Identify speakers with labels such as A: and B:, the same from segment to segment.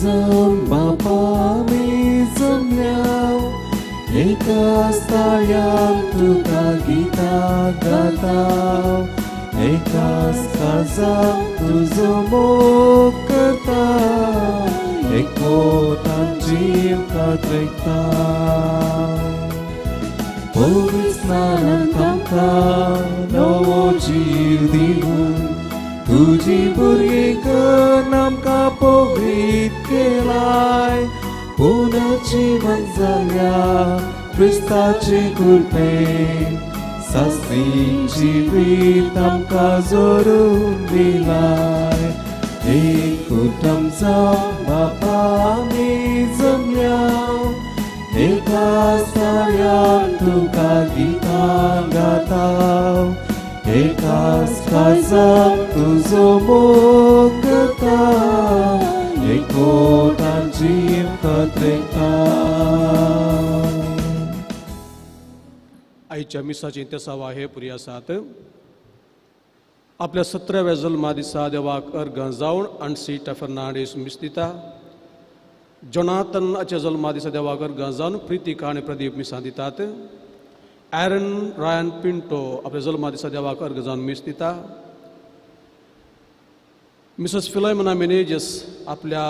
A: जम बापा आमी जमल्या, एकाच ताळ्यान तुका गितां गाता, एकाच काळजान तुजो मोग करता, एकवटान जीव कातरयता. पवित्र स्नानान आमकां नवो जीव दिवन तुजी भुरगीं करून आमकां पवित्र केलाय. पुनर्जीवन जाल्या क्रिस्ताचे कृपेन सासणीक जिवीत आमकां जोडून दिलाय. एकूटम जावन बापा आमी जमल्या, एकाच ताळ्यान तुका गितां गाता, एकाच काळजान तुजो मोग करता, एकवटान जीव कातरयता.
B: आयच्या मिसाची तेसावा हे पुरी आसात. आपल्या 17व्या जल्मा दिसा देवाक अर्घ जावन अणसीटा फर्नांडीस मीस दिता. जोनाथन हाच्या जल्मा दिसा देवाक अर्घ जावन प्रितिका आनी प्रदीप मिसां दितात. एरन रायन पिंटो आपल्या जल्मा दिसा देवाक अर्घ जावन मीस दिता. मिसेस फिलोमेना मेनेजस आपल्या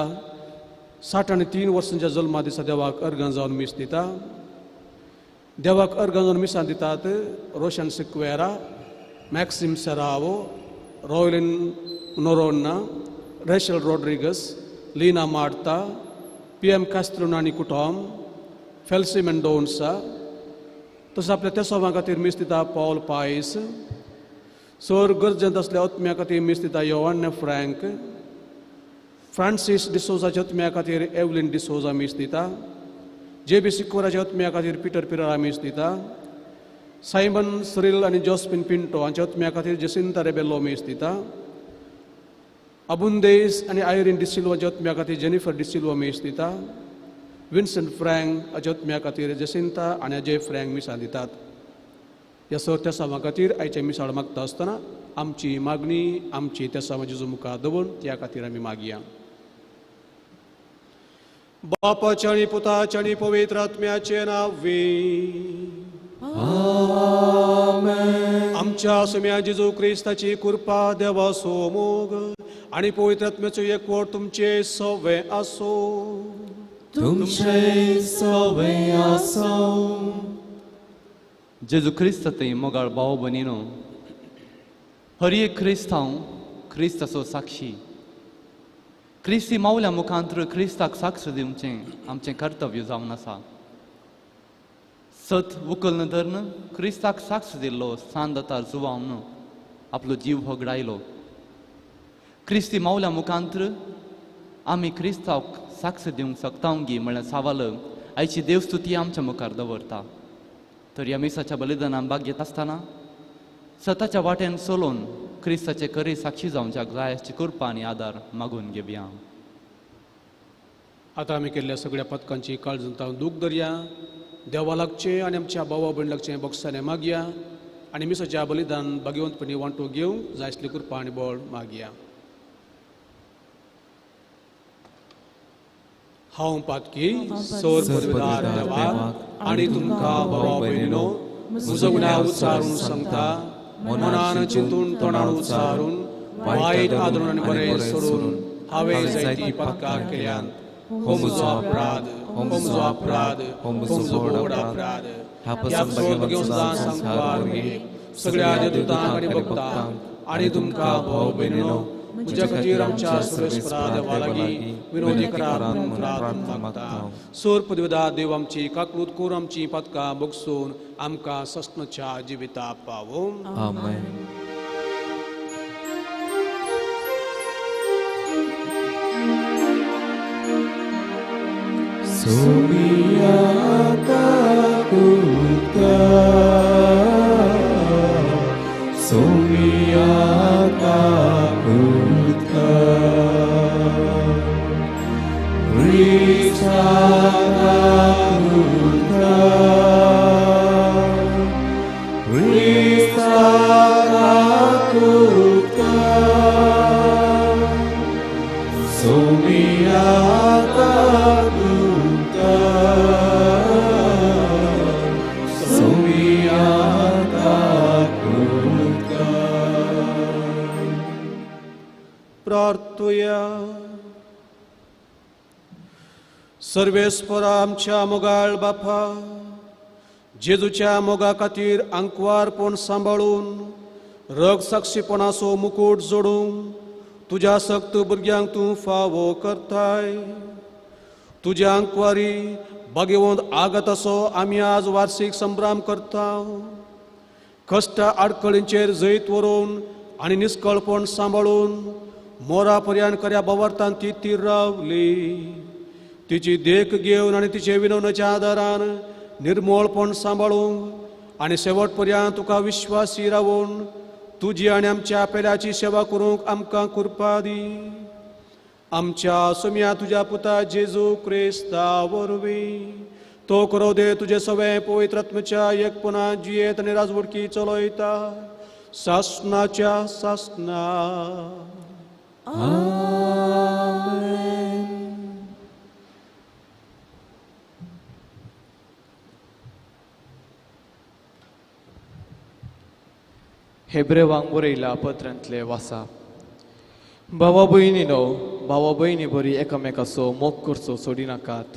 B: 63 वर्सांच्या जल्मा दिसा देवाक अर्घ जावन मीस दिता. देवाक अर्घ जावन मिसां दितात Roshan Sequeira, Maxim Serrao, Roylin Noronha, Rachel Rodrigues, Leena Martha, P M Castro आनी कुटोम, फेल्सी मेंडोन्सा. तशें आपल्या तेसोवा खातीर मीस दिता पॉल पायस. सर गरजेंत आसल्या आत्म्या खातीर मीस दिता योवान्य फ्रँक. फ्रांसीस डिसोजाच्या आत्म्या खातीर एवलीन डिसोजा मीस दिता. जे बी सिक्वराच्या आत्म्या खातीर पिटर पिरारा मीस दिता. सायमन सरील आनी जोस्पिन पिंटो हांच्या आत्म्या खातीर जेसिंता रेबेलो मीस दिता. अबुंदेस आनी आयरीन डिसिल्वाच्या आत्म्या खातीर जेनिफर डिसिल्वा मीस दिता. विन्संट फ्रँक हाच्या आत्म्या खातीर जेसिंता आनी अजय फ्रँक मिसां दितात. ह्या सर तेसांवा खातीर आयचें मिसाळ मागता आसतना आमची मागणी आमची तेसांवा जेजू मुखार दवरून त्या खातीर आमी मागया. बापाच्या आनी पुताच्या आनी पवित्र आत्म्याचें नांव.
A: आमेन.
B: आमच्या सोम्या जेजू क्रिस्ताची कृपा, देवाचो मोग आनी पवित्र आत्म्याचो एकवट तुमचे सवे आसो.
A: तुमचे सवे आसो.
C: जेजू क्रिस्त थंय मोगाळ भाव भयणीनो, हर एक क्रिस्तांव क्रिस्ताचो साक्षी. क्रिस्ती मावल्या मुखांतर क्रिस्ताक साक्ष दिवचें आमचें कर्तव्य जावन आसा. सत उकल धरून क्रिस्ताक साक्ष दिल्लो सांदतार जुवावन आपलो जीव होगडायलो. क्रिस्ती मावल्या मुखांतर आमी क्रिस्ताक साक्ष दिवंक शकता गी म्हळ्यार सवाल आयची देवस्तुती आमच्या मुखार दवरता. तर ह्या मिसाच्या बलिदानान भाग घेत आसतना सताच्या वाटेन चलोवन क्रिस्ताचे खरी साक्षी जावच्याक जाय आसची कृपा आनी आदार मागून घेवया.
B: आतां आमी केल्ल्या सगळ्या पथकांची काळजून तावन दूख दरया. देवा लागचें आनी आमच्या भावा भयण लागचें बोगसाने मागया आनी मिसाच्या बलिदान भाग्यवंतपणी वांटो घेवंक जाय आसली कृपा आनी बळ मागया. हांव पातकी सर पदवीदार देवाक आनी तुमकां भावा भयणीनो म्हजो गुन्यांव उच्चारून सांगता. मनान चिंतून तोंडान उच्चारून वायट आदरून आनी बरें सोडून हांवें जायतीं पातकां केल्यांत. हो म्हजो अपराध, हो म्हजो अपराध, हो म्हजो व्हड अपराध. ह्या संवसार सगळ्या देवदूतांक आनी भक्तांक आनी तुमकां भाव भयणीनो म्हज्या खातीर आमच्या सर्वेस्परा देवा लागीं विनोदी करात म्हणून प्रार्थना मागता. सोर पदवीदार देव आमची काकळूत करून आमची पातकां बगसून आमकां सस्नच्या जिविता पावों.
A: आमेन. सोमिया काकुता, सोमिया काकुता, क्रिस्ता काकुता, क्रिस्ता काकुता, सोमिया
B: प्रार्थुया. सर्वेस्परा आमच्या मोगाळ बापा, जेजूच्या मोगा खातीर आंकवारपण सांबाळून रग साक्षीपणाचो मुकूट जोडूंक तुज्या सक्त भुरग्यांक तूं फावो करताय. तुज्या आंकवारी बागेवंत आगताचो आमी आज वार्षिक संभ्राम करता. कश्ट आडखळींचेर जैत व्हरून आनी निस्कळपण सांबाळून मोरा पर्यान खऱ्या बवर्तान ती तीर रावली. तिची देख घेवन आनी तिचे विनवण्याच्या आदारान निर्मोळपण सांबाळूंक आनी शेवट पर्यंत तुका विश्वासी रावून तुजी आनी आमच्या पेल्याची सेवा करूंक आमकां कृपा दी. आमच्या सोम्या तुज्या पुता जेजू क्रिस्ता वरवीं तो करो दे तुजे सवे पवित्र आत्म्याच्या एकपणा जियेत आनी राजवडकी चलयता सासनाच्या सासना.
A: आमेन.
D: हेब्रेवांक बरयल्या पत्रांतले वासा. भावा भयणीनो, भावा भयणी बरी एकामेकाचो मोग करचो सोडिनाकात.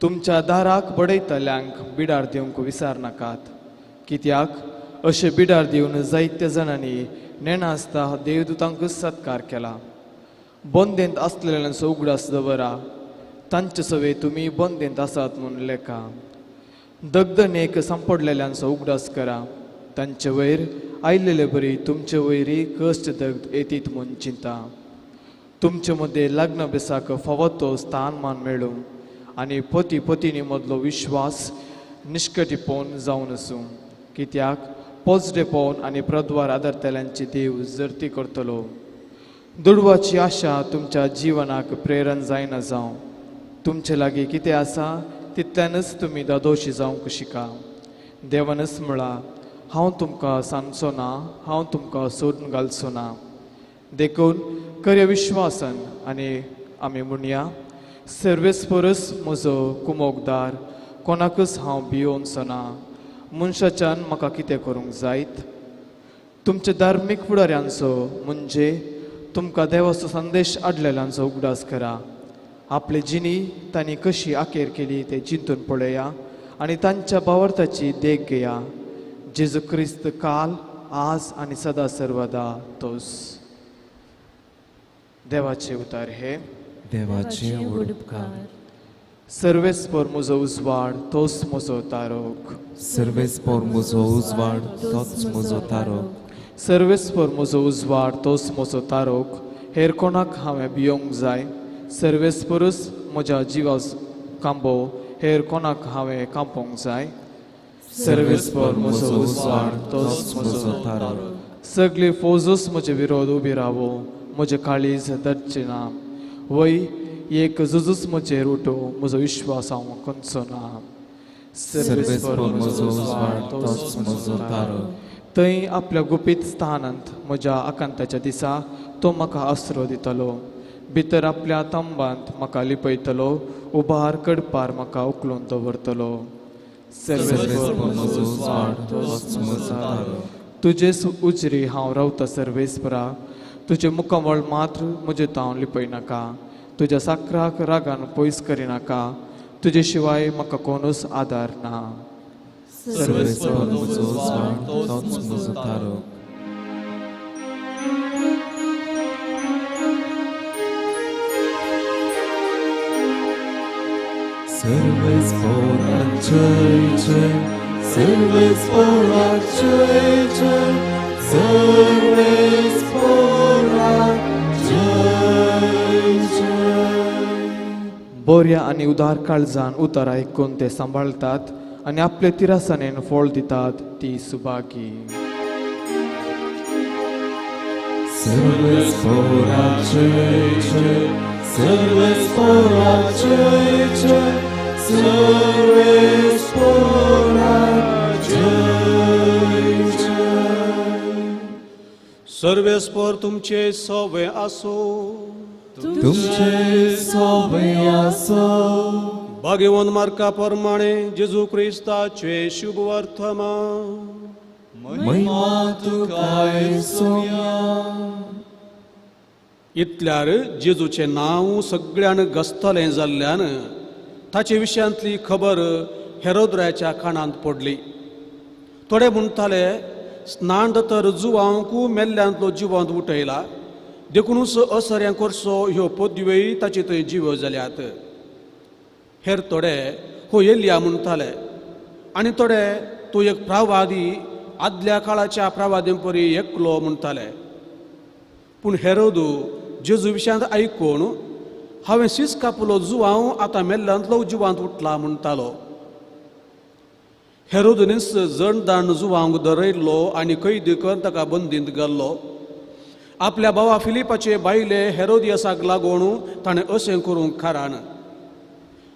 D: तुमच्या दाराक बडयतल्यांक बिडार दिवंक विसारनाकात, कित्याक अशें बिडार दिवन जायत्या जाणांनी नेणासता देवदूतांकूच सत्कार केला. बंदेंत आसलेल्यांचो उगडास दवरा, तांचे सवे तुमी बंदेंत आसात म्हूण लेखा. दगदणेक सांपडलेल्यांचो उगडास करा, तांचे वयर आयलेले बरी तुमचे वयरी कश्ट दग्ध येतीत म्हूण चिंता. तुमचे मदें लग्न बेसाक फावो तो स्थान मान मेळूं आनी पती पतीनी मदलो विश्वास निश्कटीपोवन जावन आसूं, कित्याक पोजडेपोवन आनी प्रद्वार आदारतल्यांची देव जर्ती करतलो. दुडवाची आशा तुमच्या जिवनाक प्रेरण जायना जावं. तुमचे लागीं कितें आसा तितल्यानच तुमी दादोशी जावंक शिका. देवानच म्हळां, हांव तुमकां सांगचो ना, हांव तुमकां सोडून घालचो ना. देखून खऱ्या विश्वासान आनी आमी म्हणया, सर्वेस्परस म्हजो कुमोकदार, कोणाकच हांव भियोवचो ना. मनशाच्यान म्हाका कितें करूंक जायत? तुमच्या धार्मीक फुडाऱ्यांचो म्हणजे तुमकां देवाचो संदेश हाडलेल्यांचो उगडास करा. आपले जिणी तांणी कशी आखेर केली तें चिंतून पळया आनी तांच्या भावार्थाची देख घेया. जेजू क्रिस्त काल, आज आनी सदा सर्वदा तोच. देवाचे उतार हे.
A: देवाचे उपकार.
D: सर्वेस्पर म्हजो उजवाड, तोच म्हजो तारोक.
A: सर्वेस्पर म्हजो उजवाड, तोच म्हजो तारोक.
D: सर्वेस्पर म्हजो उजवाड, तोच म्हजो तारोक. हेर कोणाक हांवें भियोंक जाय? सर्वेस्परूच म्हज्या जिवा कांबो, हेर कोणाक हांवें कांपोंक जाय? सर्वेस्पर म्हजो उजवाड, तोच म्हजो तारोक. सगळी फौजूच म्हजे विरोध उबी रावो, म्हजें काळीज दटचें ना. वय एक जुजूच म्हजेर उठो, म्हजो विश्वास हांव खंयचो ना.
A: सर्वेस्पर म्हजो उजवाड, तोच म्हजो तारोक.
D: थंय आपल्या गुपीत स्थानांत म्हज्या आकांताच्या दिसा तो म्हाका आसरो दितलो. भितर आपल्या तंबांत म्हाका लिपयतलो, उबार कडपार म्हाका उखलून दवरतलो.
A: सर्वेस्पर म्हजो उजवाड, तोच म्हजो तारोक.
D: तुजेच उजरी हांव रावता सर्वेस्परा, तुजें मुखामळ मात्र म्हजें तावन लिपयनाका. तुज्या साकराक रागान पयस करिनाका, तुजे शिवाय म्हाका कोणूच आदार ना.
A: सर्वेस्पर म्हजो उजवाड, तोच म्हजो तारोक. सर्वेस्परा जय जय, सर्वेस्परा जय जय, सर्वेस्परा जय जय.
D: बऱ्या आनी उदार काळजान उतर आयकून ते सांबाळतात आनी आपले तिरासानेन फळ दितात ती सुभागी.
A: सर्वेस्परा जय जय, सर्वेस्परा जय जय, सर्वेस्परा जय जय.
B: सर्वेस्पर तुमचे सवे आसो,
A: तुमचे सवे आसो.
B: भाग्यवंत मार्का प्रमाणे जेजू क्रिस्ताचे शुभ वर्तमान.
A: महिमा तुका सोम्या.
B: इतल्यार जेजूचें नांव सगळ्यान गसतलें जाल्ल्यान ताचे विशयांतली खबर हेरोद्राच्या कानांत पडली. थोडे म्हणटाले, स्नान तर जुवांक मेल्ल्यांतलो जिवांत उठयला, देखुनूच असऱ्यां करचो ह्यो पदव्योय ताचे थंय जिव्यो जाल्यात. हेर थोडे हो एलिया म्हणटाले आनी थोडे तो एक प्रावादी, आदल्या काळाच्या प्रावादी परी एकलो म्हणटाले. पूण हेरोदू जेजू विशयांत आयकून हांवें शीस कापलो जुवांव आतां मेल्ल्यांतलो जिवांत उठला म्हणटालो. हेरोदनीस जणदाण जुवांक दरयल्लो आनी कैद करून ताका बंदींत घाल्लो. आपल्या भावा फिलिपाचे बायले हेरोदियसाक लागून ताणें अशें करूंक कारण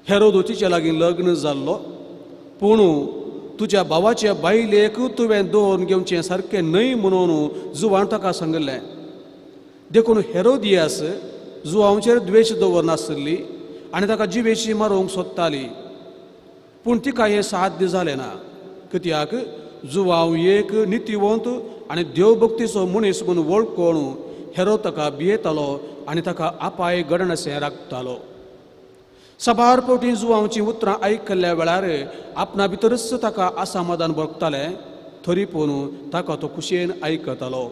B: हेरोदू तिचे लागीं लग्न जाल्लो. पूण तुज्या भावाचे बायलेक तुवें दवरून घेवचें सारकें न्हय म्हणून जुवान ताका सांगिल्लें. देखून हेरोदियास जुवांचेर द्वेश दवरनासली आनी ताका जिवेशी मारूंक सोदताली. पूण तिका हें साध्य जालें ना, कित्याक जुवांव एक नितीवंत आनी देवभक्तीचो मनीस म्हूण वळखून हेरो ताका भियेतालो आनी ताका आपाय घडणशें राखतालो. साबार फावटी जुवांवचीं उतरां आयकल्ल्या वेळार आपणा भितरच ताका असमाधान भोगतालें, तरी पूण ताका तो खुशयेन आयकतालो.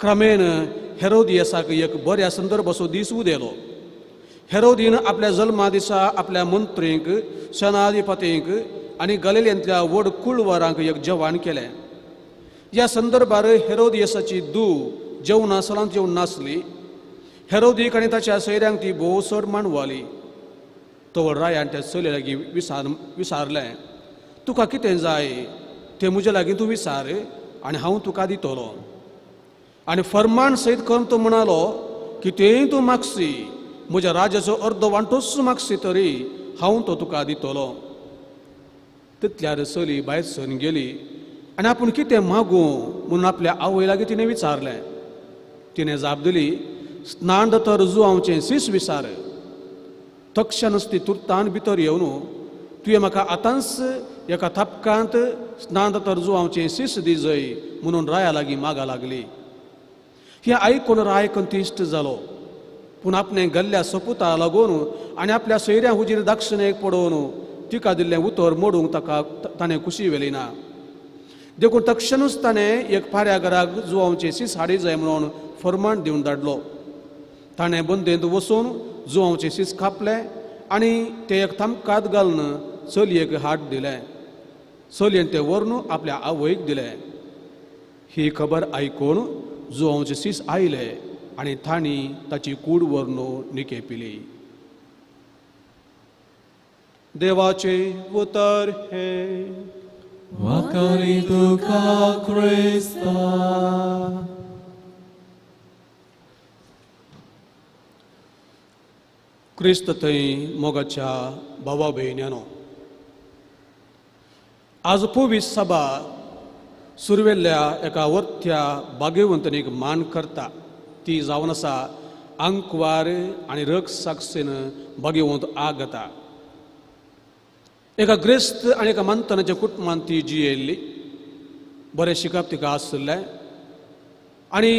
B: क्रमेण हेरोदियसाक एक बऱ्या संदर्भाचो दीस उदेलो. हेरोदीन आपल्या जल्मा दिसा आपल्या मंत्रींक, सेनाधिपतींक आनी गलिलेंतल्या व्हड कुळवरांक एक जेवण केलें. ह्या संदर्भार हेरोदियसाची धूव जेवणा सलांत जेवण नासली. हेरोदीक आनी ताच्या सोयऱ्यांक ती भोव चड मांडवाली. तवळ रायान त्या चलये लागीं विसारलें, तुका कितें जाय तें म्हजे लागीं तूं विसार आनी हांव तुका दितलो. आनी फरमान सयत करून तो म्हणालो, कितेंय तूं मागसी, म्हज्या राजाचो अर्दो वांटोच मागसी तरी हांव तो तुका दितलो. तितल्यार चली भायर सरून गेली आनी आपूण कितें मागूं म्हणून आपल्या आवय लागीं तिणें विचारलें. तिणें जाप दिली, स्नान तर जुवांवचें शीस विसार. तक्षणच ती तुर्तान भितर येवन तुवें म्हाका आतांच एका थापकांत स्नान तर जुवांवचें शीस दी जय म्हणून राया लागीं मागा लागली. हें आयकून राय कंतिश्ट जालो. पूण आपणें गल्ल्या सपुता लागून आनी आपल्या सोयऱ्यां हुजीर दाक्षिणेक पडोवन तिका दिल्लें उतर मोडूंक ताका ताणें खुशी व्हेली ना. देखून तक्षणूच ताणें एक पाऱ्या घराक जुवांवचें शीस हाडी जाय म्हणून फरमान दिवन धाडलो. ताणें बंदेंत वचून जुवांवचें शीस कापलें आनी तें एक थामकात घालून चलयेक हाड दिलें. चलयेन तें व्हरून आपल्या आवयक दिलें. ही खबर आयकून जुवांवचें शीस आयलें आनी तांणी ताची कूड व्हरून निकेपिली. देवाचें उतर हें.
A: वाखारी तुका क्रिस्ता.
B: क्रिस्त थंय मोगाच्या भावा भयण्यानो, आज पवित्र सभा सुरवेल्ल्या एका वरत्या भाग्यवंतनीक मान करता. ती जावन आसा आंकवार आनी रग साक्षीन भाग्यवंत आगता. एका ग्रेस्त आनी एका मानतनाच्या कुटुंबान ती जियेल्ली. बरें शिकप तिका आशिल्लें आनी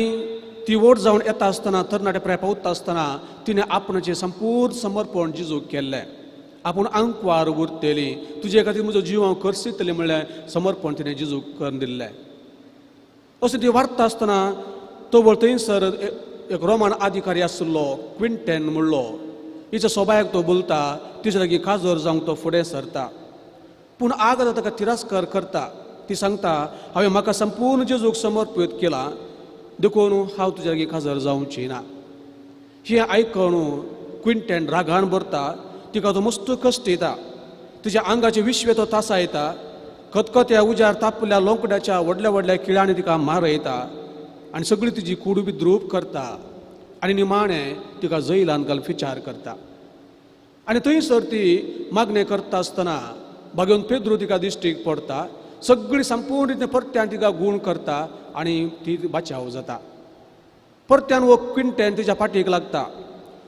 B: ती व्हड जावन येता आसतना, तरणाटे प्राय पावता आसतना तिणें आपणाचें संपूर्ण समर्पण जिजूक केल्लें. आपूण आंकवार उरतली, तुजे खातीर म्हजो जीव हांव खर्चितलें म्हणलें समर्पण तिणें जिजूक करून दिल्लें. अशें ती वाडटा आसतना तवळ थंयसर एक रोमन अधिकारी आशिल्लो क्विंटन म्हणलो. हिच्या सोबायक तो बोलता, तिच्या लागीं काजर जावंक तो फुडें सरता. पूण आग ताका तिरस्कार करता. ती सांगता, हांवें म्हाका संपूर्ण जेजूक समर्पीत केला, देखून हांव तुज्या लागीं काजर जावची ना. हें आयकून क्विंटन रागान भरता. तिका तो मस्त कश्ट येता. तिच्या आंगाचे विश्वे तो तासा येता. खतखत्या उजार तापल्या लोंकड्याच्या व्हडल्या व्हडल्या किळांनी तिका मार येता आनी सगळी तिची कूड विद्रूप करता आनी निमाणें तिका जैलान घालून विचार करता. आनी थंयसर ती मागणें करता आसतना भाग्योन पेद्रू तिका दिश्टीक पडटा. सगळी संपूर्ण रितीन परत्यान तिका गूण करता आनी ती बाचाव जाता. परत्यान वो क्विंटन तिच्या फाटीक लागता.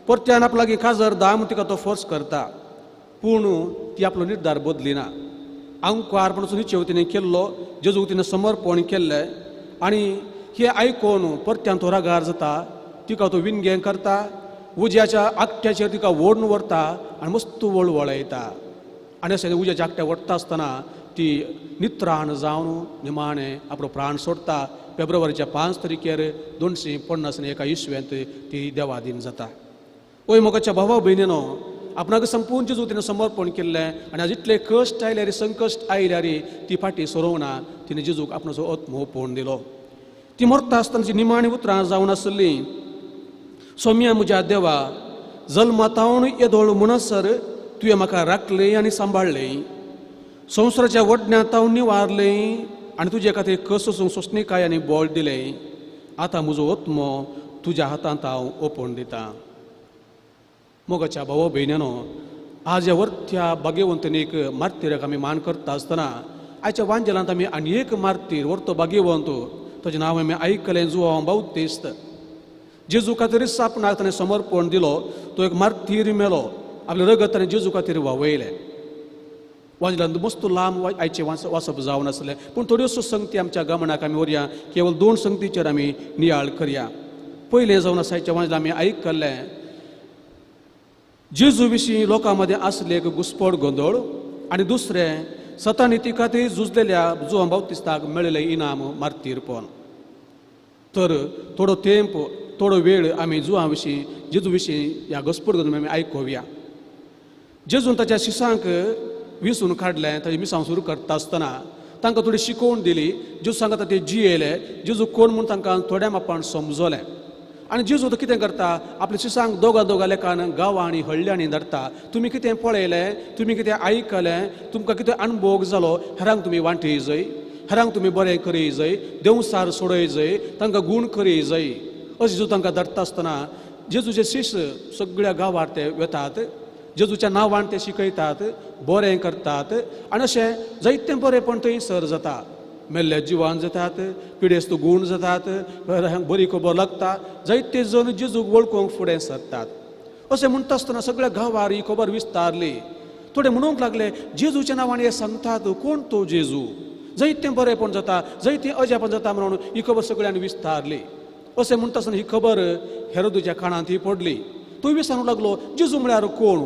B: परत्यान आपल्या लागीं काजर दाम तिका तो फोर्स करता. पूण ती आपलो निर्धार बदलिना. आंकवार म्हणून निश्चय तिणें केल्लो, जेजूक तिणें समर्पण केल्लें आनी हें आयकून परत्यान तो रागार जाता. तिका तो विनगें करता, उज्याच्या आकट्याचेर तिका ओडून व्हरता आनी मस्त वळवळयता. आनी अशें उज्याच्या आकट्या ओडटा आसतना ती नित्राण जावन निमाणें आपलो प्राण सोडटा. फेब्रुवारीच्या 5 तारखेर 251 इसवेंत ती देवाधीन जाता. ओय मोगाच्या भावा भयणीनो, आपणाक संपूर्ण जेजू तिणें समर्पण केल्लें आनी आज इतले कश्ट आयल्यार, संकश्ट आयल्यार ती फाटी सरोवना, तिणें जेजूक आपणाचो आत्मो पोवन दिलो. ती मरता आसतना ती निमाणी उतरां जावन आसलीं, सोम्या म्हज्या देवा, जल्मातावन येदोळ म्हणसर तुवें म्हाका राखलें आनी सांबाळ्ळें, संवसाराच्या वडण्यांत निवारलें आनी तुजे खातीर कसोसूंक सोंसणीकाय आनी बळ दिलें. आतां म्हजो आत्मो तुज्या हातांत हांव ओपोवन दितां. मोगाच्या भाव भयण्यानो, आज ह्या वरत्या भाग्यवंतनीक मार्तीराक आमी मान करता आसतना आयच्या वांजेलांत आमी आनी एक मार्तीर वर्तो भाग्यवंत, ताजें नांव आमी आयकलें, जुआंव बाउतीस्त. जेजू खातीर आपणाक ताणें समर्पण दिलो, तो एक मार्तीर मेलो, आपलें रगत ताणें जेजू खातीर व्हांवयलें. वांजेलांत मस्त लांब आयचें वाचप जावन आसलें, पूण थोड्योसो संगती आमच्या गमनाक आमी व्हरया. केवल 2 संगतीचेर आमी नियाळ करया. पयलें जावन आसा आयच्या वांजेलां आमी आयकल्लें जेजू विशीं लोकां मदें आसले एक घुस्पड गोंदळ, आनी दुसरें सतानिती खातीर झुजलेल्या जुआंव बाउतीस्ताक मेळिल्लें इनाम मार्तीरपण. तर थोडो तेंप, थोडो वेळ आमी जुआं विशीं, जेजू विशीं ह्या घुस्पड गोंदळ आमी आयकुया. जेजून ताच्या शिसांक विसून काडलें, ताजें मिसांव सुरू करता आसतना तांकां थोडी शिकोवण दिली. जेजू सांगता ते जियेले, जेजू कोण म्हूण तांकां थोड्या मापान समजलें. आनी जेजू तो कितें करता, आपल्या शिसांक दोगा दोगा लेखान गांवांनी हळ्ळ्यांनी धाडटा. तुमी कितें पळयलें, तुमी कितें आयकलें, तुमकां कितें अणभोग जालो, हेरांक तुमी वांटय जाय, हेरांक तुमी बरें करय जाय, देंवसार सोडय जाय, तांकां गूण करय जाय. अशें जेजू तांकां धाडटा आसतना जेजूचे शिश सगळ्या गांवार ते वेतात, जेजूच्या नांवान ते शिकयतात, बरें करतात आनी अशें जायतें बरेंपण थंय सर जाता. मेल्ल्या जिवान जातात, पिडेस्त गूण जातात, बरी खबर लागता, जायते जण जेजूक वळखूंक फुडें सरतात. अशें म्हणटा आसतना सगळ्या गांवार ही खबर विस्तारली. थोडे म्हणूंक लागले, जेजूच्या नांवान हे सांगतात, कोण तो जेजू, जायतें बरेंपण जाता, जायतें अजापण जाता म्हणून ही खबर सगळ्यांनी विस्तारली. अशें म्हणटा आसतना ही खबर हेरोदूच्या कानांत ही पडली. तो विचारूंक लागलो, जेजू म्हळ्यार कोण,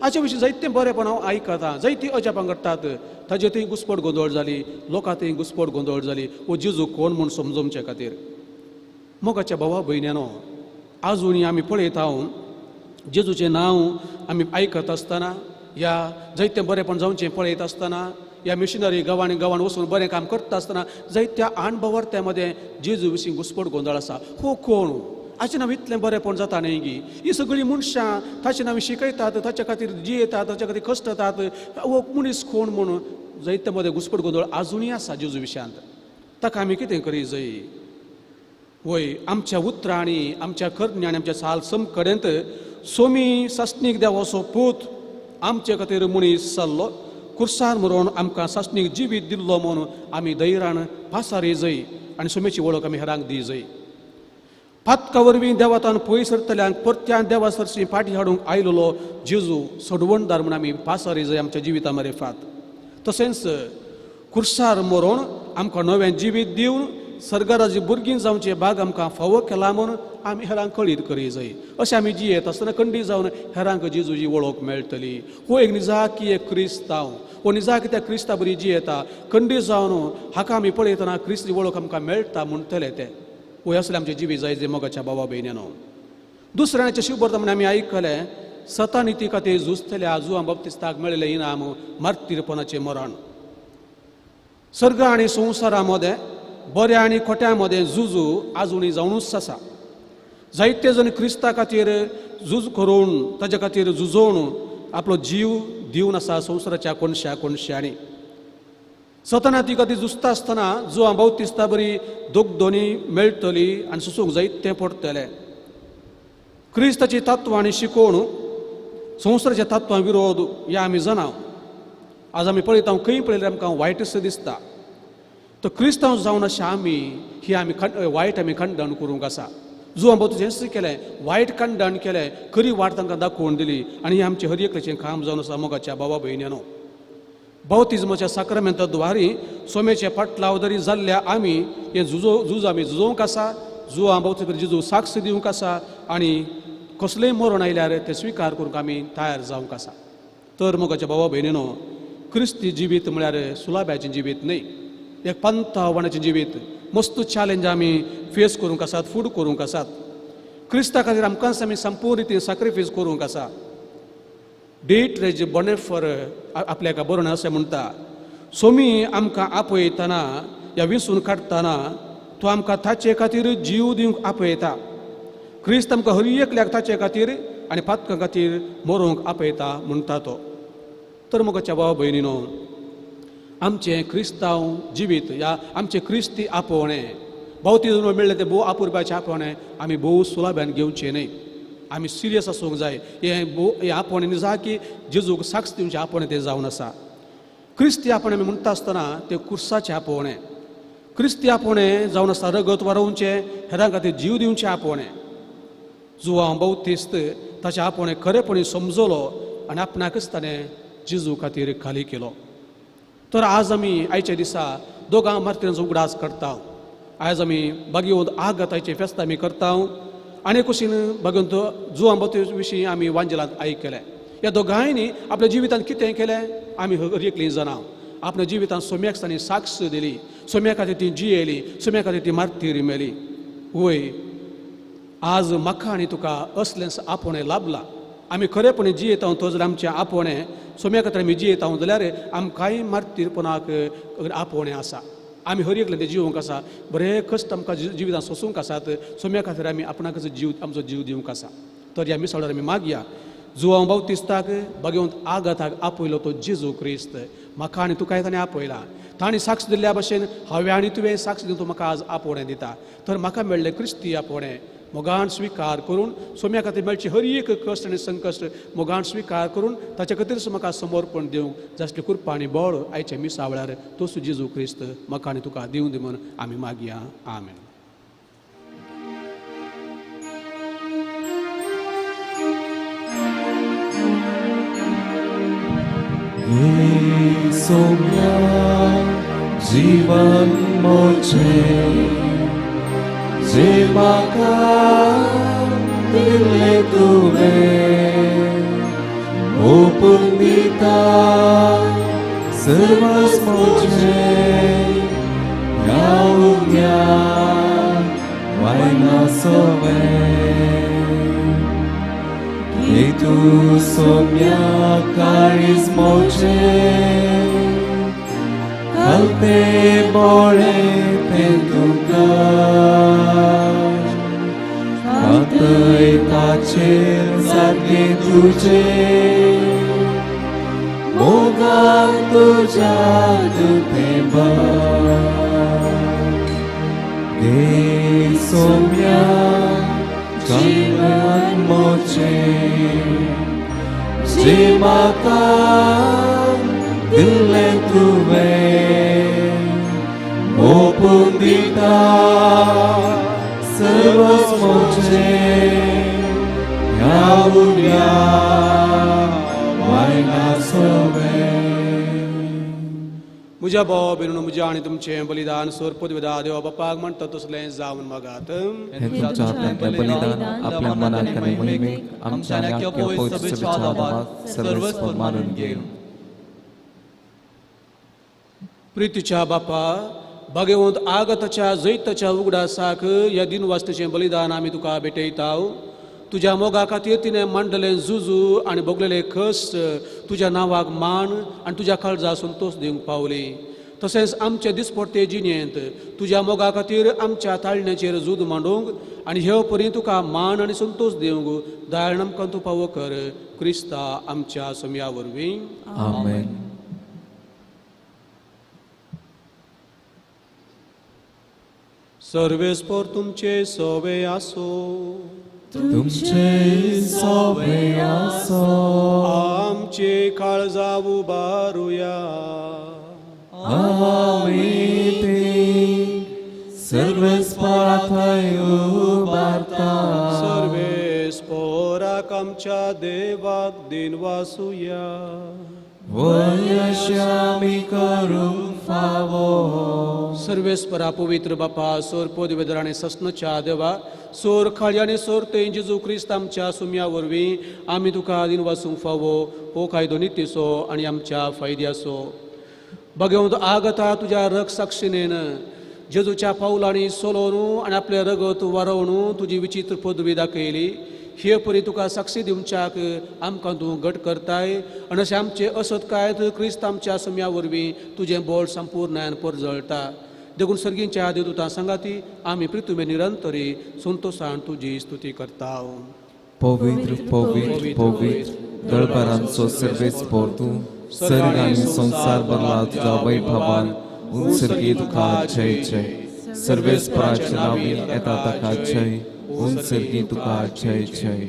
B: हाचे विशीं जायतें बरेंपण हांव आयकतां, जायतीं अजापां घडटात. ताजे थंय घुस्पट गोंदळ जाली, लोकां थंय घुस्पट गोंदळ जाली, हो जेजू कोण म्हूण समजोवचे खातीर. मोगाच्या भावा भयण्यानो, आजुनूय आमी पळयता जेजूचें नांव आमी आयकत आसतना, ह्या जायतें बरेंपण जावचें पळयत आसतना, ह्या मिशनरी गांवांनी गांवान वचून बरें काम करता आसतना जायत्या अणभवार्त्या मदें जेजू विशीं घुस्पट गोंदळ आसा. हो कोण, हाचें नांव इतलें बरेंपण जाता न्हय गी, ही सगळीं मनशां ताचें नांव शिकयतात, ताच्या खातीर जियेतात, ताच्या खातीर कश्टतात, हो मनीस कोण म्हूण जायते मदें घुस्पट गोंदळ आजुनूय आसा जेजू विशयांत. ताका आमी कितें करी जाय? वय, आमच्या उतरांनी, आमच्या करण्यांनी, आमच्या साल समकडेंत सोमी सासणीक देवाचो पूत आमचे खातीर मनीस जाल्लो, कुर्सार मरोन आमकां सासणीक जिवीत दिल्लो म्हूण आमी धैर्यान पासारी जाय आनी सोमेची वळख आमी हेरांक दी जाय. पातका वरवीं देवातान पयस सरतल्यांक परत्यान देवा सरशी फाटी हाडूंक आयलेलो जेजू सोडवणदार म्हूण आमी पासारी जाय आमच्या जिविता मारिफात. तशेंच कुर्सार मरोन आमकां नवें जिवीत दिवन सर्गाराजी भुरगीं जावचे भाग आमकां फावो केला म्हूण आमी हेरांक कळीत करी जाय. अशें आमी जियेत आसतना कंडी जावन हेरांक जेजूची वळख मेळटली. हो एक निजाकी एक क्रिस्तांव, हो निजाकी त्या क्रिस्ता बरी जियेता, कंडी जावन हाका आमी पळयतना क्रिस्ती वळख आमकां मेळटा म्हणटले ते. वय असलें आमचें जिवीत जाय जे मोगाच्या भावा भयण्यानो. दुसऱ्याचे शिवभरता म्हण आमी आयकलें, सतानिती खातीर झुजतल्या जुआंव बाप्तिस्ताक मेळिल्लें इनाम मार्तीरपणाचें मरण. सर्ग आनी संवसारा मदें, बऱ्या आनी खोट्या मदें झुजू आजुनूय जावनूच आसा. जायते जण क्रिस्ता खातीर झूज करून, ताच्या खातीर झुजोवन आपलो जीव दिवन आसा संवसाराच्या कोनशा कोनशांनी. सतानाती खातीर झुजता आसतना जुआंव बाउतीस्ता बरी दोगदोनी मेळटली आनी सोसूंक जायतें पडटलें. क्रिस्ताची तत्वां आनी शिकोवण संवसाराच्या तत्वां विरोध ह्या आमी जाणां. आज आमी पळयता, खंय पळयल्यार आमकां वायटच दिसता. तर क्रिस्तांव जावन अशें आमी ही आमी वायट आमी खंडण करूंक आसा. जुआंव बाउतीस्तान हेंच केलें, वायट खंडण केलें, खरी वाट तांकां दाखोवन दिली आनी हें आमचें हर एकल्याचें काम जावन आसा मोगाच्या भावा भयण्यानो. बाउतीज्माच्या साक्रामेंता द्वारी सोम्याचे फाटलाव जरी जाल्ल्या आमी हें झूज आमी झुजोवंक आसा, जुवां बावतीस्त जेजू साक्ष दिवंक आसा आनी कसलेंय मरण आयल्यार तें स्विकार करूंक आमी तयार जावंक आसा. तर मोगाच्या भावा भयणीनो, क्रिस्ती जिवीत म्हळ्यार सुलाब्याचें जिवीत न्हय, एक पंथावणाचें जिवीत. मस्त चॅलेंज आमी फेस करूंक आसात, फूड करूंक आसात. क्रिस्ता खातीर आमकांच आमी संपूर्ण रितीन सॅक्रिफायस करूंक आसा. डेट रेज बोनेफर आपल्या एका बरोवणें अशें म्हणटा, सोमी आमकां आपयतना या विसून काडटना तो आमकां ताचे खातीर जीव दिवंक आपयता. क्रिस्त आमकां हर एकल्याक ताचे खातीर आनी पातकां खातीर मरोंक आपयता म्हणटा तो. तर मोगाच्या भाव भयणीनो, आमचें क्रिस्तांव जिवीत या आमचें क्रिस्ती आपोवणें बावतीजम मेळ्ळें तें भोव आपुरबाचें आपोवणें आमी भोव सुलाब्यान घेवचें न्हय. आमी सिरियस आसूंक जाय. हें भोव हें आपोवणें निजाकी जेजूक साक्ष दिवचें आपोवणें तें जावन आसा. क्रिस्ती आपोवणें आमी म्हणटा आसतना तें कुर्साचें आपोवणें, क्रिस्ती आपोवणें जावन आसता रगत वारोवचें, हेरां खातीर जीव दिवचें आपोवणें. जुवांव बावतीस्त ताचें आपोवणें खरेपणी समजलो आनी आपणाकच ताणें जेजू खातीर खाली केलो. तर आज आमी आयच्या दिसा दोगां मार्तीरांचो उगडास करता. आयज आमी बागेवंत आगाताचें फेस्त आमी करता आनी कुशीन बागेवंत जुवां बावतीस्त विशीं आमी वांजेलांत आयकलें. ह्या दोगांयनी आपल्या जिवितांत कितें केलें आमी हर एकलीं जाणां. आपल्या जिवितांत सोम्याक तांणी साक्ष दिली, सोम्या खातीर ती जियेली, सोम्या खातीर ती मार्तीर मेली. वय आज म्हाका आनी तुका असलेंच आपोवणें लाभलां. आमी खरेपणी जियेता तो जाल्यार आमचें आपोवणें सोम्या खातीर आमी जियेता जाल्यार आमकांय मार्तीरपणाक आपोवणें आसा. आमी हर एकलें तें जिवंक आसा, बरे कश्ट आमकां जिवितांत सोसूंक आसात. सोम्या खातीर आमी आपणाकच जीव आमचो जीव दिवंक आसा. तर ह्या मिसाळार आमी मागया, जुवांव बावतीस्ताक बागेवंत आगाताक आपयलो तो जेजू क्रिस्त म्हाका आनी तुकाय ताणें आपयला. ताणें साक्ष दिल्ल्या भशेन हांवें आनी तुवें साक्ष दिवन तूं म्हाका आज आपोवणें दिता. तर म्हाका मेळ्ळें क्रिस्ती आपोवणें मोगान स्विकार करून सोम्या खातीर मेळची हर एक कश्ट आनी संकश्ट मोगान स्विकार करून ताचे खातीरच म्हाका समर्पण दिवंक जासली कृपा आनी बळ आयच्या मिसा वेळार तोच जेजू क्रिस्त म्हाका आनी तुका दिवं दी म्हूण आमी मागया. आमेन.
A: सोम्या जीवन मोचे जे म्हाका दिल्लें तुवें ओपून दिता सर्वस मोचे ह्या उग्या वायना सोवें. तूं सोम्या काळीज मोचे कल्पे बोळे तें तुका कांतय ताचेर जातलें तुजें मोगान तुज्या तें घे सोम्या जीवन मोचे जे म्हाका दिल्लें तुवें ओपून दिता सर्वस मोचे ह्या उड्या वायना सोवें.
B: म्हज्या भाव भयणीनो, म्हज्या आनी तुमचें बलिदान सोर पदवेदा देवा बापाक म्हणटा तसलें जावन मागात.
A: हें तुमच्या हातांतलें बलिदान आपल्या मनाक आनी मोहिमेक आमच्या आनी आख्या पवित्र सभेच्या आदाराक सर्वस्व मानून घेवं.
B: प्रितीच्या बापा, बागेवंत आगताच्या जैताच्या उगडासाक ह्या दिनवासतेचें बलिदान आमी तुका भेटयता. तुज्या मोगा खातीर तिणें मांडलें जुजू आनी भोगलेले कश्ट तुज्या नांवाक मान आनी तुज्या काळजा संतोश दिवंक पावली. तशेंच आमचे दिसपट्टे जिणेंत तुज्या मोगा खातीर आमच्या ताळण्याचेर झूज मांडूंक आनी हे परी तुका मान आनी संतोश दिवंक दयाळ आमकां तूं पावो कर. क्रिस्ता आमच्या सोम्या वरवीं.
A: आमेन.
B: सर्वेस्पोर तुमचे सवे आसो,
A: तुमचे सवे आसो.
B: आमचे काळजा उबारुया.
A: आमी ती सर्वेस्पोरा थंय उबारता.
B: सर्वेस्पोराक आमच्या देवाक दिनवासुया.
A: वयशे आमी करूंक फावो.
B: सर्वेस्परा पवित्र बापा सोर पदवेदर आनी सस्नच्या देवा सोर खाळी आनी सोर ते जेजू क्रिस्त आमच्या सुम्या वरवीं आमी तुका दिनवासूंक फावो. हो कायदो नितीचो आनी आमच्या फायद्याचो. भगवंत आगता तुज्या रग साक्षिणेन जेजूच्या पावलांनी सोलोवन आनी आपलें रगत वारोवन तुजी विचित्र पदवी दाखयली. हे परी तुका साक्षी दिवच्याक आमकां तूं घट करताय आनी अशें आमचें असतकायत क्रिस्त आमच्या सम्या वरवीं तुजें बोळ संपूर्णान परजळटा. देखून सर्गींच्या देवदूतां सांगाती आमी पृथ्वी निरंतरी संतोषान तुजी स्तुती करता.
A: पवित्र पवित्र पवित्र दळबारांचो सर्वेस्पर तूं, सर्ग आनी संवसार भरला तुज्या वैभवान. उंच तुका जय जय. सर्वेस्पराच्या नांवान येता ताका जय. उंच तुका जय जय.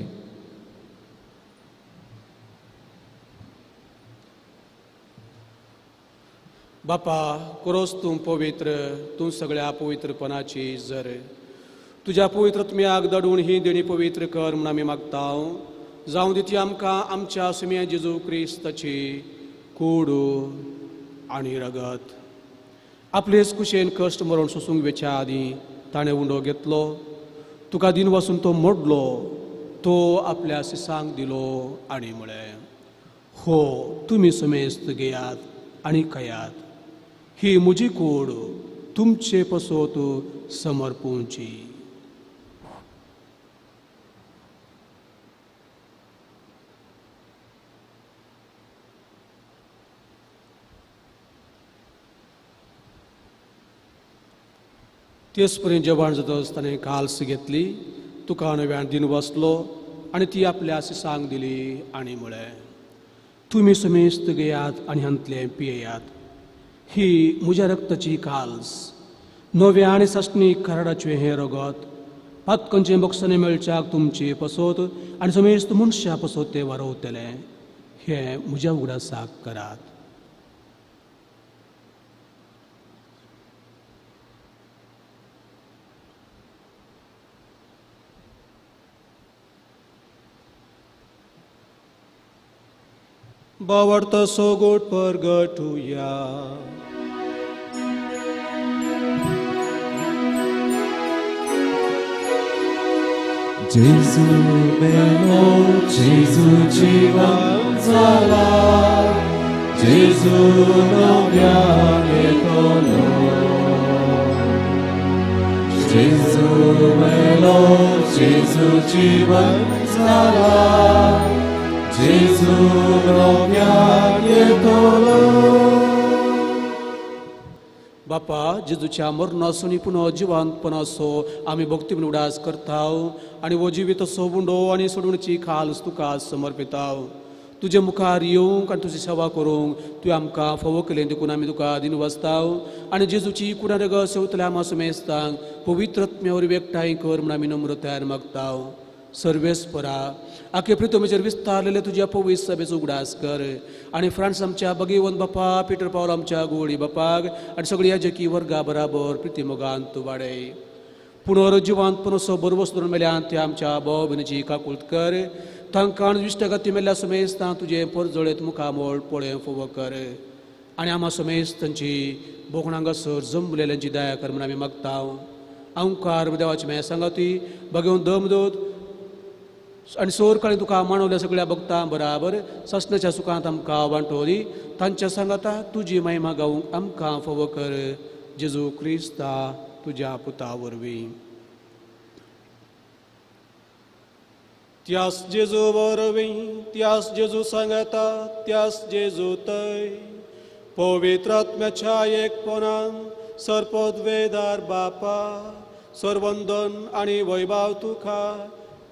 B: बापा क्रोस तूं पवित्र, तूं सगळ्या पवित्रपणाची जर. तुज्या पवित्रत्म्याक दडून ही देणी पवित्र कर म्हूण आमी मागता. जावं दी ती आमकां आमच्या सुम्या जेजू क्रिस्ताची कूड आनी रगत. आपलेच कुशेन कश्ट मरण सोसूंक वेच्या आदीं ताणें उंडो घेतलो, तुका दिन वसून तो मोडलो, तो आपल्या सिसांक दिलो आनी म्हळें, हो तुमी समेस्त घेयात आनी खायात, ही म्हजी कूड तुमचे पसत समर्पूंची. तेच पर्यंत जेवण जातच ताणें काल्स घेतली, तुका नव्यान दिन बसलो आनी ती आपल्या सिसांक दिली आनी म्हळें, तुमी समेस्त घेयात आनी हांतलें पियेयात, ही म्हज्या रक्ताची काल्स, नव्या आनी सासणी कराडाचें हें रगत पातकांचें बक्षाणें मेळच्याक तुमचे पसत आनी समेस्त मनशां पसत तें वारवतलें. हें म्हज्या उगडासाक करात. बावडतो सोगोट परगटुया.
A: जेजू मेलो, जेजू जिवन जाला, जेजू नव्यान येतलो. जेजू मेलो, जेजू जिवन जाला, जेजू नव्यान येतलो.
B: बापा जेजूच्या मरणाचो आनी पुनः जिवंतपणाचो आमी भक्ती म्हूण उडास करता आनी हो जिवीत असो उंडो आनी सोडवणेची खाल तुका समर्पिता. तुजे मुखार येवंक आनी तुजी सेवा करूंक तुवें आमकां फावो केलें देखून आमी तुका दिनवासता आनी जेजूची कुडा रगत सेवतल्या आमा समेस्तांक पवित्र आत्म्या वरवीं एकठांय कर म्हूण आमी नम्रतायेन मागता. सर्वेस्परा आखे प्रितमेचेर विस्तारलेले तुज्या पवित्र सभेचो उगडास कर आनी फ्रांस आमच्या भगवंत बापा, पिटर पावल आमच्या गोळी बापाक आनी सगळी याजकी वर्गा बराबर प्रितीमोगान तूं वाडय. पुनर्जिवंतपण असो बरवस धरून मेल्यान ते आमच्या भाव भयणीची काकूळत कर. तांकां विश्टगती मेल्ल्या समेस्तां तुजें परजळेत मुखामोळ पळय फोव कर आनी आमा समेस्तांची बोकणांगासर जंबलेल्यांची दया कर म्हूण आमी मागता. अंकार देवाची मेळ सांगाती भगवंत दमदूत आनी सोर काळी तुका मानवल्या सगळ्या भक्तां बराबर ससनाच्या सुखांत आमकां वांटोली तांच्या सांगाता तुजी महिमा गावंक आमकां फावो कर. जेजू क्रिस्ता तुज्या पुता वरवीं. त्यास जेजू वरवीं, त्यास जेजू सांगाता, त्यास जेजू तय पवित्र आत्म्याच्या एकपणान सर्पद्वेदार बापा सर्वंदन आनी वैभव तुका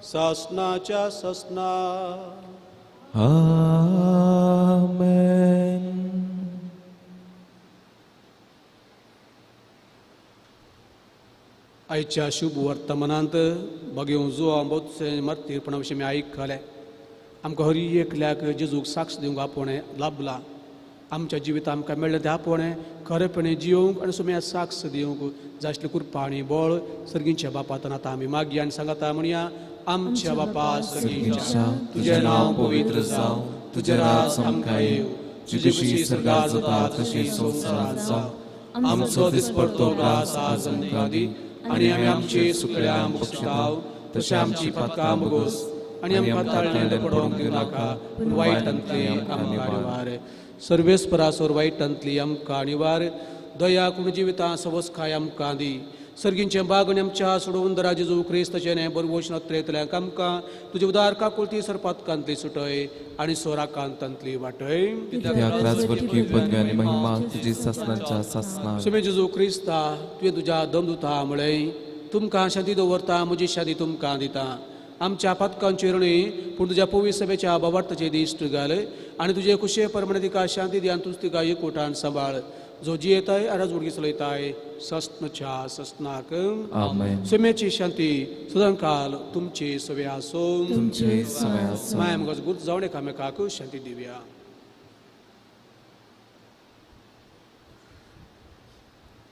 B: सासनाच्या ससना.
A: आमेन.
B: आयच्या शुभ वर्तमानांत भगेवन जुआ बोत्से मार्तीरपणा विशीं आमी आयकलें. आमकां हरी एकल्याक जेजूक साक्ष दिवंक आपोवणें लाभलां. आमच्या जिवितांत आमकां मेळ्ळें तें आपोवणें खरेपणी जिवंक आनी सुम्या साक्ष दिवंक जाय आसलें कृपा आनी बळ सर्गींच्या बापांत आतां आमी मागया आनी सांगाता म्हणया, आमच्या बापा सर्गींच्या,
A: तुजें नांव पवित्र जावं, तुजें राज आमकां येवं, जी कशी सरकार जाता तशी संवसारांत जावं. आमचो दिसपडतो ग्रास आज आमकां दी आनी आमी आमची सुकल्या बक्षिताव तशें आमची पातकां बगोस आनी आमकां ताळ्यांत पडोवंक दिवनाका पूण वायटांतली आमकां निवार. सर्वेस्परासोर वायटांतली आमकां निवार. दया करून जिवितां सवस्काय आमकां दी. सर्गींचें बाग आनी आमच्या सोडोवन दरा जेजू क्रिस्ताचें हें बरवोश नत्रेतल्यांक आमकां तुजे उदार काकुळती सरपातकांतली सुटय आनी सोराकांतांतली वाटय. सुमे जेजू क्रिस्ता तुवें तुज्या दमदुता म्हळें तुमकां शांती दवरता म्हजी शांती तुमकां दिता. आमच्या पातकांचेर न्हय पूण तुज्या पवित्र सभेच्या बाबार्थाचे दिश्ट घाल आनी तुजे कुशे प्रमाणे तिका शांती दी आनी तूंच तिका एकवटान सांबाळ जो जियेताय आनी राजवटकी चलयताय सस्नच्या सस्नाक. समेची शांती सदांकाल तुमची सवे आसूं. माया मुखार गुर्त जावन एकामेकाक शांती दिवया.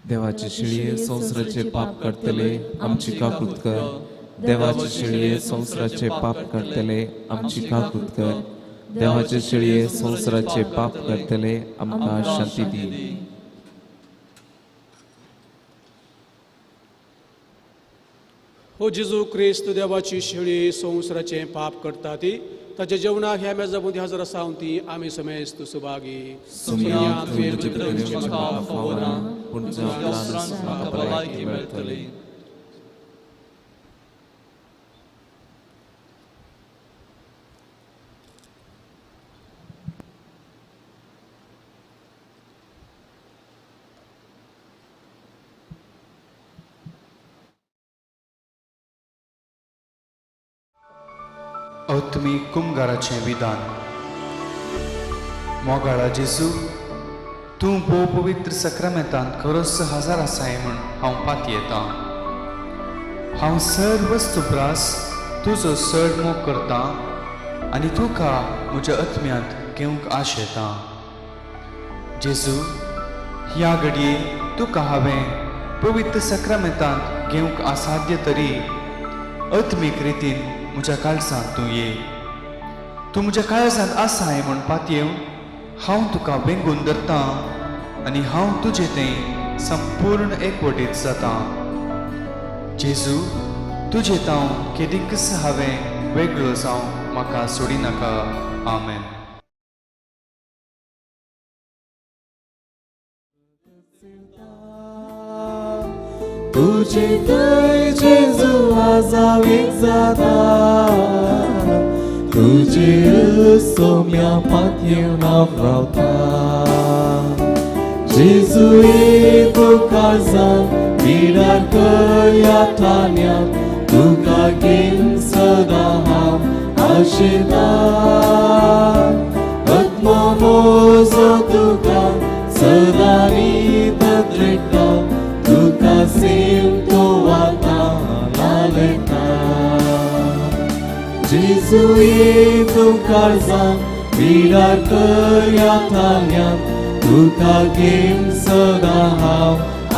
A: देवाचे शिळये संवसाराचे पाप काडटले आमची काकूत कर. देवाचे शेळये संवसाराचे पाप काडटले आमची काकूत कर. देवाचे शेळये संवसाराचे पाप काडटले आमकां शांती दी.
B: हो जेजू क्रिस्त देवाची शेळी संवसाराचे पाप करता ती ताच्या जेवणाक ह्या मेजा भोंवती हजर आसा ती आमी समेस्त सुभागी.
E: आत्मीक कुमगाराचें विधान. मोगाळा जेजू, तूं भोव पवित्र सक्रामेंतांत खरोच हजार आसाय म्हूण हांव पातयेतां. हांव सर्व वस्तुब्रास तुजो चड मोग करतां आनी तुका म्हज्या आत्म्यांत घेवंक आशेतां. जेजू, ह्या घडये तुका हांवें पवित्र सक्रामेंतांत घेवंक असाध्य तरी आत्मीक रितीन म्हज्या काळजांत तूं ये. तूं म्हज्या काळजांत आसाय म्हूण पातयेवन हांव तुका वेंगून धरतां आनी हांव तुजे थंय संपूर्ण एकवटीत जातां. जेजू, तुजे तांव केदींकच हांवें वेगळो जावं म्हाका सोडिनाका. आमेन.
A: तुझे थंय जेजू आजावीक जाता तुजे सोम्या पातयेवन हांव रावता. जेजू तूं काळजांत पिडार करया ठाण्यांत तुका घेवन सदां हांव आशेतां. आत्मो म्हजो तुका सदां रीत त्रेकता तुका सेम तो वाता लालता. जेजू तूं काळजांत पिडार करया ठाण्यांत तुका घेवन सदां हांव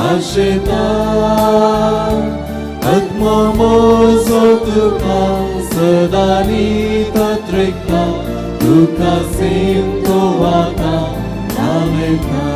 A: आशेतां. आत्मो म्हजो तुका सदां रीत त्रेकता तुका सेम तो वाता लालता.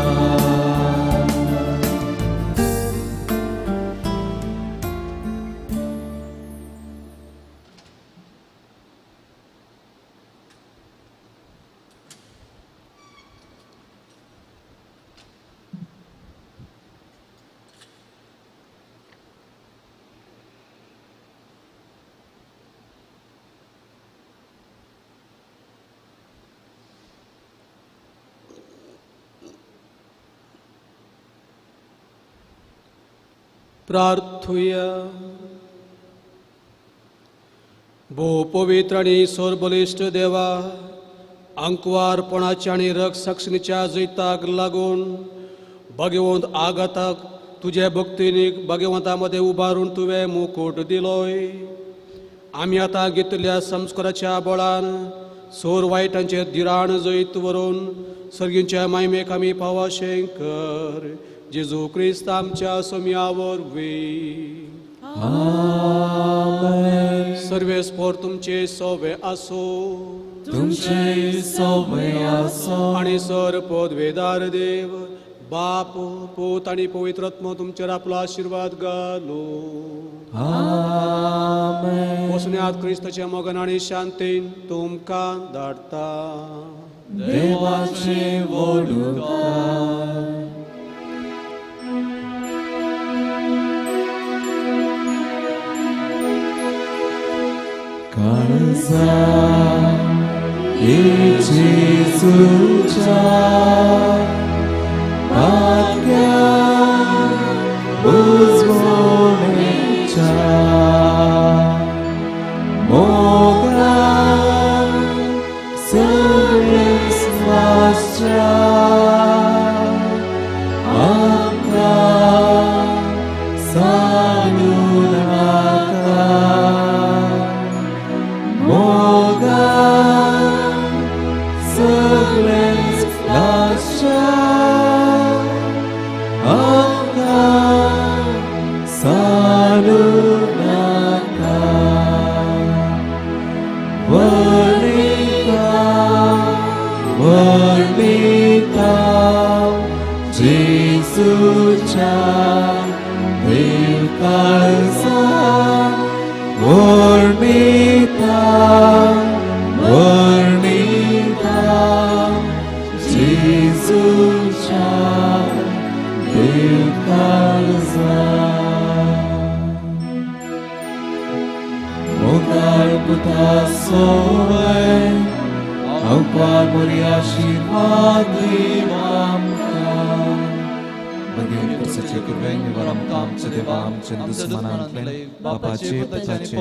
B: प्रार्थुया. भोव पवित्र आनी सर्वबलिश्ट देवा, आंकवारपणाच्या आनी रक्षणीच्या जैताक लागून भाग्यवंत आघाताक तुजे भक्तीनीक भाग्यवंता मदें उबारून तुवें मुकूट दिलोय. आमी आतां घेतिल्ल्या संस्काराच्या बळान सोर वायटांचेर धिराण जैत व्हरून सर्गींच्या मायमेक आमी पावाशें कर. जेजू क्रिस्त आमच्या सोम्या वरवीं. आमेन. सर्वेस्पोर तुमचे सोवे आसूं.
A: तुमचे सवय आसो.
B: आनी सर पदवेदार देव बाप पूत आनी पवित्र आत्मो तुमचेर आपलो आशिर्वाद घालू.
A: आमेन.
B: वसण्यात क्रिस्ताच्या मोगान आनी शांतीन तुमकां धाडटा.
A: देवाचे व्हड उपकार. काळजा जेजूच्या भाग्या बुजवणेच्या मोगान सगळेच वासच्या आमकां सांगू नाका. मोगान सगळेच वासच्या आमकां सांगू नाका. वर्णिता वर्णिता जेजूच्या देव काळजा वर्णिता वर्णिता जेजूच्या देव काळजा. मोगाळ पुता सोवय अवपार मोरी आशीर्वाद आमकां. भगिनी प्रसाचे कृपेन निवार आमकां आमच्या देवा आमच्या दुस्मनांतल्यान बापाचे पुताचे